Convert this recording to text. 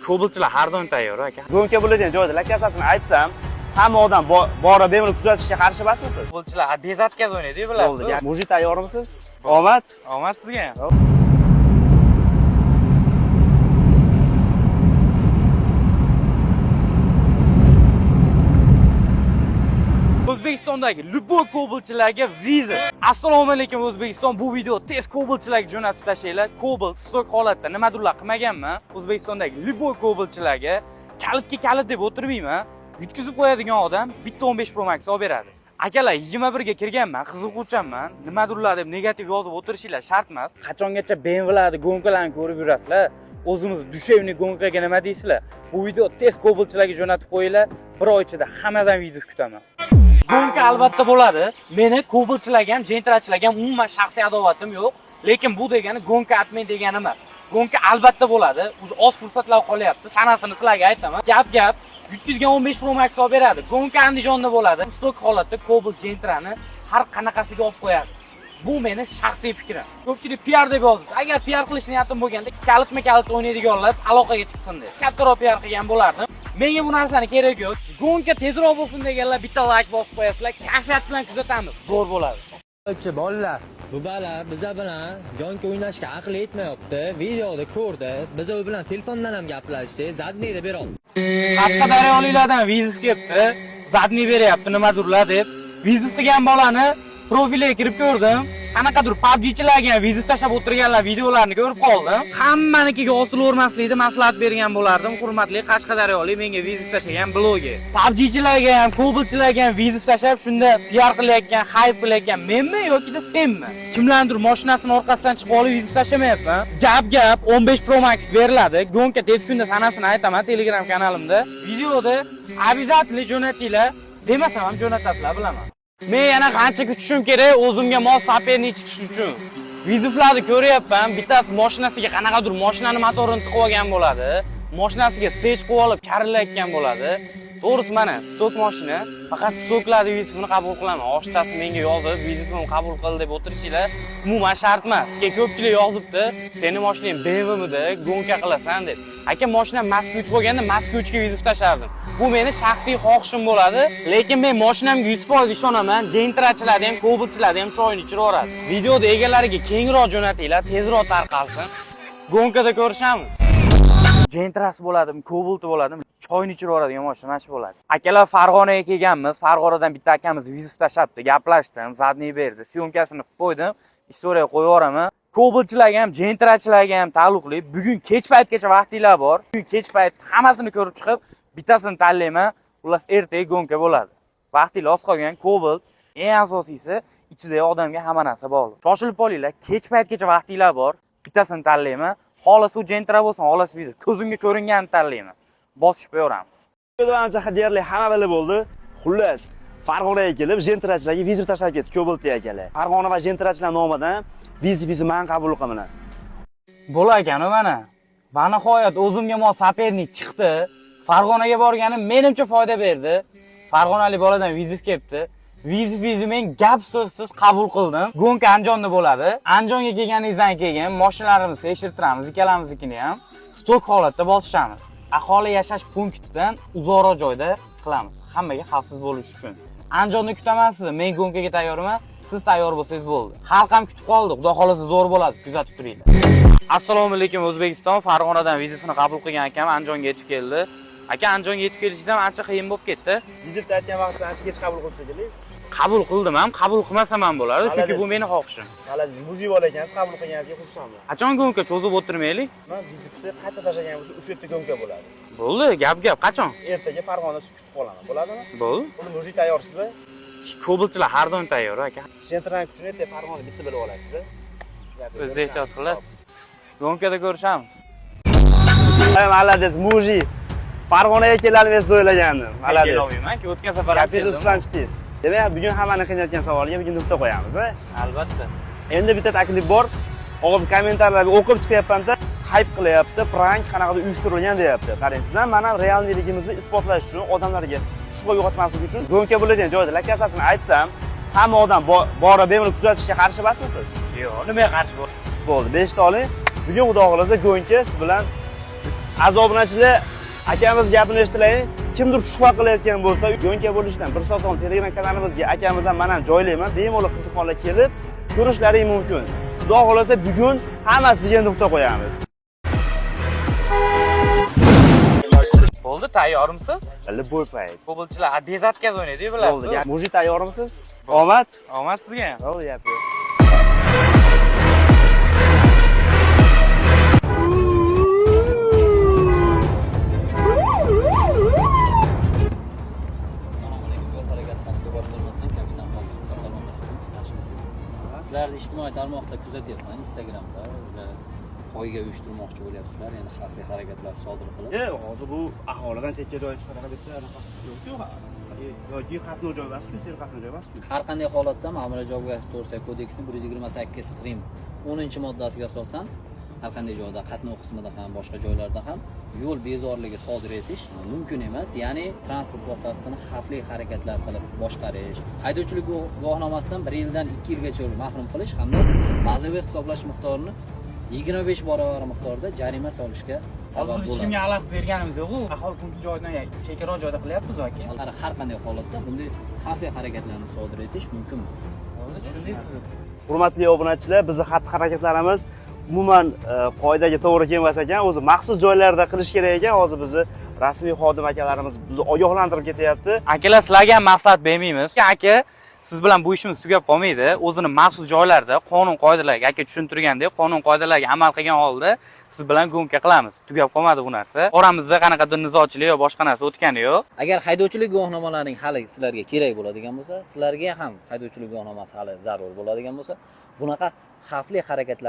Kobaltchilar har doim tayyor aka. Гонка bo'ladigan joyda lokatsiyasini aytsam, hamma odam borib bemalol kuzatishga qarshi emasmisiz? Kobaltchilar без отказ o'ynaydi, bilasiz. Bo'ldi. Мужик, tayyormisiz? Omad. Omad sizga ham. O'zbekistondagi любой kobaltchilarga вызов. Assalomu alaykum, O'zbekiston. Bu video tez kobaltchilarga jo'natib tashlanglar. Kobalt stok holatda nimadirlar qilmaganman. O'zbekistondagi любой kobaltchilarga kalitga kalit deb o'tirmayman. Yutkizib qo'yadigan odam bitta 15 Pro Max olib beradi. Akalar, 21 ga kirganman, qiziquvchanman. Nimadirlar deb negativ yozib o'tirishinglar shart emas. Qachongacha BMWlarni, гонка larni ko'rib yurasizlar? O'zimiz душевный гонка ga nima deysizlar? Bu video tez kobaltchilarga jo'natib qo'yinglar. Bir oy ichida hammadan video kutaman. Гонка albatta bo'ladi. Meni kobaltchilarga ham, jentrachilarga ham umuman shaxsiy adovatim yo'q. Lekin bu degani гонка отмен degani emas. Гонка albatta bo'ladi. Уже oz fursatlar qolyapti. Sanasini sizlarga aytaman. Gap gap. Yutkizgan 15 Pro Max olib beradi. Гонка Andijonda bo'ladi. Stok holatda Cobalt Gentrani har qanaqasiga olib qo'yadi. Bu meni shaxsiy fikrim. Ko'pchilik PR deb yozdi. Agar PR qilish niyatim bo'lganda, kalitma kalit o'ynaydiganlar aloqaga chiqsin deb. Kattaroq PR qilgan bo'lardim. Menga bu narsani keragi yo'q. Гонка tezroq bo'lsin deganlar bitta like bosib qo'yasizlar. Kayfiyat bilan kuzatamiz. Zo'r bo'ladi. Короче, bolalar, bu bala biza bilan гонка o'ynashga aqli yetmayapti. Videoda ko'rdi. Biz u bilan telefondan ham gaplashdik. Задний da beryapti. Qashqadaryoliklardan вызов kelibdi. Задний beryapti nimadirlar deb. Вызов qilgan bolani profiliga kirib ko'rdim. Qanaqadir PUBGchilarga ham вызов tashlab o'tirganlar videolarini ko'rib qoldim. Hammanikiga osilavermaslikni maslahat bergan bo'lardim. Hurmatli qashqadaryolik menga вызов tashlagan bloger. PUBGchilarga ham, Kobaltchilarga ham вызов tashlab, shunda PR qilayotgan, хайп qilayotgan menmi yoki senmi? Kimlarnidir mashinasini orqasidan chiqib olib вызов tashlamayapman. Gap gap, 15 Pro Max beriladi. Гонка tez kunda sanasini aytaman Telegram kanalimda. Videoda обязательно jo'natinglar. Demasam ham jo'natasizlar, bilaman. Men yana qancha kutishim kerak o'zimga mos соперник chiqish uchun? Вызов larni ko'ryapman. Bittasi mashinasiga qanaqadir mashinani motorini tiqib olgan bo'ladi. Mashinasiga stage qo'yib olib karillayotgan bo'ladi. To'g'risi, mana stok mashina, faqat stoklarni вызов ini qabul qilaman. Oshchasi menga yozib, вызов imni qabul qil deb o'tirishinglar umuman shart emas. Keyin ko'pchilik yozibdi, seni mashinang BMWmidi, гонка qilasan deb. Aka, mashinam Moskvich bo'lganda Moskvichga вызов tashlardim. Bu meni shaxsiy xohishim bo'ladi, lekin men mashinamga 100% ishonaman. Jentrachilarni ham, Kobaltchilarni ham choyini ichiraveradi. Videoda egalariga kengroq jo'natinglar, tezroq tarqalsin. Гонка da ko'rishamiz. Jentrasi bo'ladimi, Kobalti bo'ladimi, choyni ichiraveradigan mashina mana shu bo'ladi. Akalar, Farg'onaga kelganmiz. Farg'onadan bitta akamiz вызов tashlabdi, gaplashdim, задний berdi, съёмка sini qilib qo'ydim, история qo'yib yuboraman. Kobaltchilarga ham, jentrachilarga ham taalluqli. Bugun kech paytgacha vaqtinglar bor. Bugun kech payt hammasini ko'rib chiqib, bittasini tanlayman. Xullas, ertaga гонка bo'ladi. Vaqtinglar oz qolgan, Cobalt eng asosiysi ichidagi odamga hamma narsa bog'liq. Shoshilib qolinglar, kech paytgacha vaqtinglar bor. Bittasini tanlayman. Xohlasa u Gentra bo'lsin, xohlasa Visa. Ko'zimga ko'ringanini tanlayman. Bosishib qo'yaveramiz. Ancha deyarli hamma bilib bo'ldi. Xullas, Farg'onaga kelib, jentrachilarga вызов tashlab ketdi Cobalt akalar. Farg'ona va jentrachilar nomidan вызов man qabul qilaman. Bo'lar ekanu mana. Va nihoyat o'zimga mos соперник chiqdi. Farg'onaga borganim menimcha foyda berdi. Farg'onalik boladan вызов kelibdi. Вызов men gap so'zsiz qabul qildim. Гонка Andijonda bo'ladi. Andijonga kelganingizdan keyin mashinalarimizni tekshirtiramiz, ikkalamiznikini ham. Stok holatda bosishamiz. Aholi yashash punktidan uzoqroq joyda qilamiz. Hammaga xavfsiz bo'lish uchun. Andijonda kutaman sizni. Men гонка ga tayyorman. Siz tayyor bo'lsangiz bo'ldi. Xalq ham kutib qoldi. Xudo xolasa zo'r bo'ladi. Kuzatib turinglar. Assalomu alaykum, O'zbekiston. Farg'onadan вызов ini qabul qilgan akam Andijonga yetib keldi. Aka, Andijonga yetib kelishingiz ham ancha qiyin bo'lib ketdi. Вызов ni aytgan vaqtda ancha kech qabul qilib shekilli. Qabul qildim ham, qabul qilmasam ham bo'lardi, chunki bu Молодец. meni xohishim. Молодец, мужик bola ekansiz, qabul qilganingizga xursandman. Qachon гонка, cho'zib o'tirmaylik? Man вызов ni qayta tashlagan bo'lsa, o'sha yerda гонка bo'ladi. Bo'ldi, gap gap, qachon? Ertaga Farg'onada sizni kutib qolaman. Bo'ladimi? Bo'ldi. Bo'ldi, мужик, tayyorsiz? Kobaltchilar har doim tayyor, aka. Jentrani kuchini ertaga Farg'onada bitta bilib olasiz. O'zingiz ehtiyot qilasiz. Гонка da ko'rishamiz. Ay, молодец, мужик. Farg'onaga kelolmaysiz o'ylagandim. Молодец. Kelolmayman-ki, o'tgan safar ham Gapingiz keldim. ustidan chiqdingiz. Demak, bugun hammani qiynayotgan savolga bugun nuqta qo'yamiz, a? Albatta. Endi bitta taklif bor. Hozir kommentariylarga o'qib chiqyapman-da, хайп qilyapti, prank qanaqadir uyushtirilgan deyapti. Qarang, siz ham mana реальный ligimizni isbotlash uchun, odamlarga shubha uyg'otmaslik uchun гонка bo'ladigan joyda lokatsiyasini aytsam, hamma odam borib bemalol kuzatishga qarshi emasmisiz? Yo'q, nimaga qarshi bo'l? Bo'ldi, 5 ta oling. Bugun xudo xohlasa гонка siz bilan Aziz obunachilar, akamiz gapini eshitilaring. Kimdir shubha qilayotgan bo'lsa, гонка bo'lishdan bir soat oldin Telegram kanalimizga akamiz ham, man ham joylayman. Bemalol qiziqqanlar kelib ko'rishlaring mumkin. Xudo xohlasa, bugun hammasiga nuqta qo'yamiz. Bo'ldi, tayyormisiz? Любой payt. Futbolchilar без отказ o'ynaydi, Bo'ldi. bilasiz. Мужик, tayyormisiz? Omad. Omad sizga ham. Bo'ldi, gap yo'q. Assalomu alaykum. Yo'l harakati xavfsizligi boshqarmasidan kapitan Qobil. Assalomu alaykum. Yaxshimisiz? Sizlarni ijtimoiy tarmoqda kuzatyapman, Instagramda o'sha poyga uyushtirmoqchi bo'lyapsizlar, ya'ni xavfli harakatlar sodir qilib. Hozir bu aholidan chekka joyga chiqaraqa bitta anaqa yo'q-ku. Yoki qatnov joyi emas-ku, serqatnov joyi emas-ku. Har qanday holatda Ma'muriy javobgarlik to'g'risidagi kodeksning 128 prim 10 moddasiga asosan har qanday joyda, qatnov qismida ham, boshqa joylarda ham yo'l bezorligi sodir etish mumkin emas. Ya'ni transport vositasini xavfli harakatlar qilib boshqarish, haydovchilik guvohnomasidan 1 yildan 2 yilgacha mahrum qilish hamda bazaviy hisoblash miqdorini 25 barobar miqdorda jarima solishga Hozir sabab biz hech bo'ladi. kimga xalaqit berganimiz yo'q-u. Aholi punkti joyidan chekkaroq joyda qilyapmiz, aka. Har qanday holatda bunday xavfli harakatlarni sodir etish mumkin emas. Bo'ldi, tushundingiz siz. Hurmatli obunachilar, bizni xatti harakatlarimiz umuman qoidaga to'g'ri kelmas ekan. O'zi maxsus joylarda qilish kerak ekan. Hozir bizni rasmiy xodim akalarimiz bizni ogohlantirib ketyapti. Akalar, sizlarga ham maslahat bermaymiz. Aka, siz bilan bu ishimiz tugab qolmaydi. O'zini maxsus joylarda qonun qoidalarga, aka tushuntirgandek, qonun qoidalarga amal qilgan holda siz bilan гонка qilamiz. Tugab qolmadi bu narsa. Oramizda qanaqadir nizochilik yo boshqa narsa o'tgani yo'q. Agar haydovchilik guvohnomalaring hali sizlarga kerak bo'ladigan bo'lsa, sizlarga ham haydovchilik guvohnomasi hali zarur bo'ladigan bo'lsa, bunaqa xavfli harakatlar